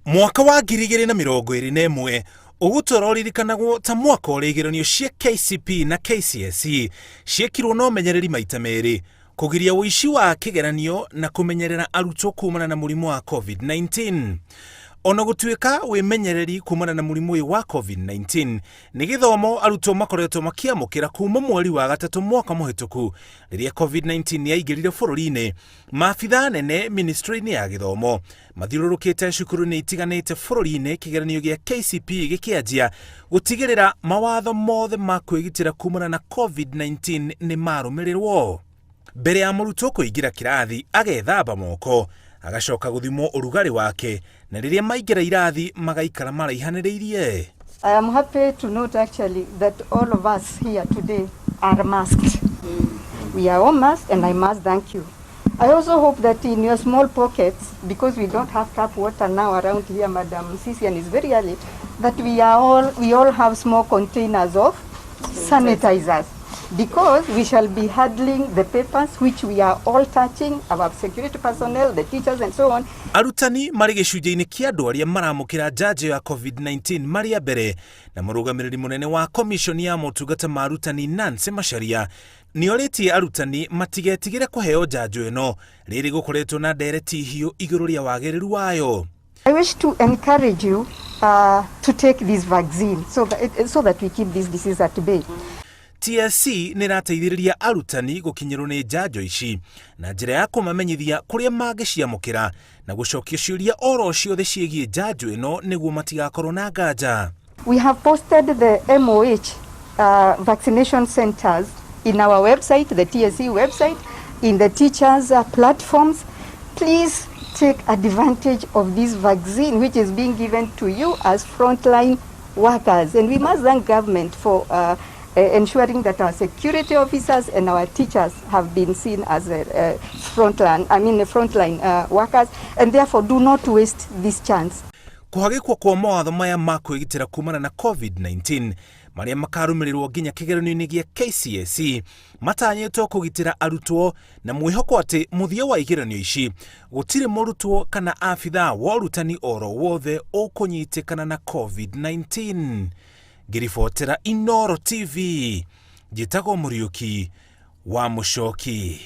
Mwaka wa 2021 ũgũtũra ũririkanagwo ta mwaka ũrĩa igeranio cia KCP na KCSE ciekirwo na ũmenyereri maita merĩ kũgiria ũici wa kĩgeranio na kũmenyerera arutwo kumana na mũrimũ wa COVID-19. Ona gũtuĩka wĩmenyereri kumana na mũrimũ ũyũ wa COVID-19 nĩ gĩthomo arutwo makoretwo makĩamũkĩra kuma mweri wa gatatũ mwaka mũhĩtũku rĩrĩa COVID-19 yaingĩrire bũrũri-inĩ, maabithaa anene ministry-inĩ ya gĩthomo mathiũrũrũkĩte cukuru-inĩ itiganĩte bũrũri-inĩ kĩgeranio gĩa KCPE gĩkĩanjia gũtigĩrĩra mawatho mothe ma kwĩgitĩra kumana na COVID-19 nĩ marũmĩrĩrwo. Mbere ya mũrutwo kũingĩra kĩrathi agethamba moko, agacoka gũthimwo ũrugarĩ wake na rĩrĩa maingĩra irathi magaikara maraihanĩrĩirie. I am happy to note actually that all of us here today are masked. We are all masked and I must thank you. I also hope that in your small pockets, because we don't have tap water now around here, Madam Sisian is very early, that we all have small containers of sanitizers, because we shall be handling the papers which we are all touching, our security personnel, the teachers and so on. Arutani marĩ gĩcunjĩ-inĩ kĩa andũ arĩa maramũkĩra njanjo ya COVID-19 marĩ a mbere, na mũrũgamĩrĩri mũnene wa komiconi ya motungata ma arutani Nancy Macharia nĩorĩtie arutani matigetigĩre kũheo njanjo ĩno rĩrĩ gũkoretwo na ndereti hiũ igũrũ rĩa wagĩrĩru wayo. I wish to encourage you to take this vaccine so that we keep this disease at bay. TSC nĩ ĩrateithĩrĩria arutani gũkinyĩrwo nĩ njanjo ici na njĩra ya kũmamenyithia kũrĩa mangĩciamũkĩra na gũcokia ciũria oro ciothe ciĩgiĩ njanjo ĩno nĩguo matigakorwo na nganja. We have posted the MOH vaccination centers in our website, the TSC website, in the teachers' platforms. Please take advantage of this vaccine which is being given to you as frontline workers. And we must thank government for ensuring that our security officers and our teachers have been seen as a frontline, I mean, frontline workers, and therefore do not waste this chance. Kũhagĩkwo kwa mawatho maya ma kwĩgitĩra kumana na COVID-19 marĩa makarũmĩrĩrwo nginya kĩgeranio-inĩ gĩa KCSE matanyĩtwo kũgitĩra arutwo na mwĩhoko atĩ mũthia wa igeranio ici gũtirĩ mũrutwo kana abithaa wa ũrutani oro wothe ũkũnyitĩkana na COVID-19. Ngĩribotera Inooro TV, njĩtagwo Mũriũki wa Mũcoki.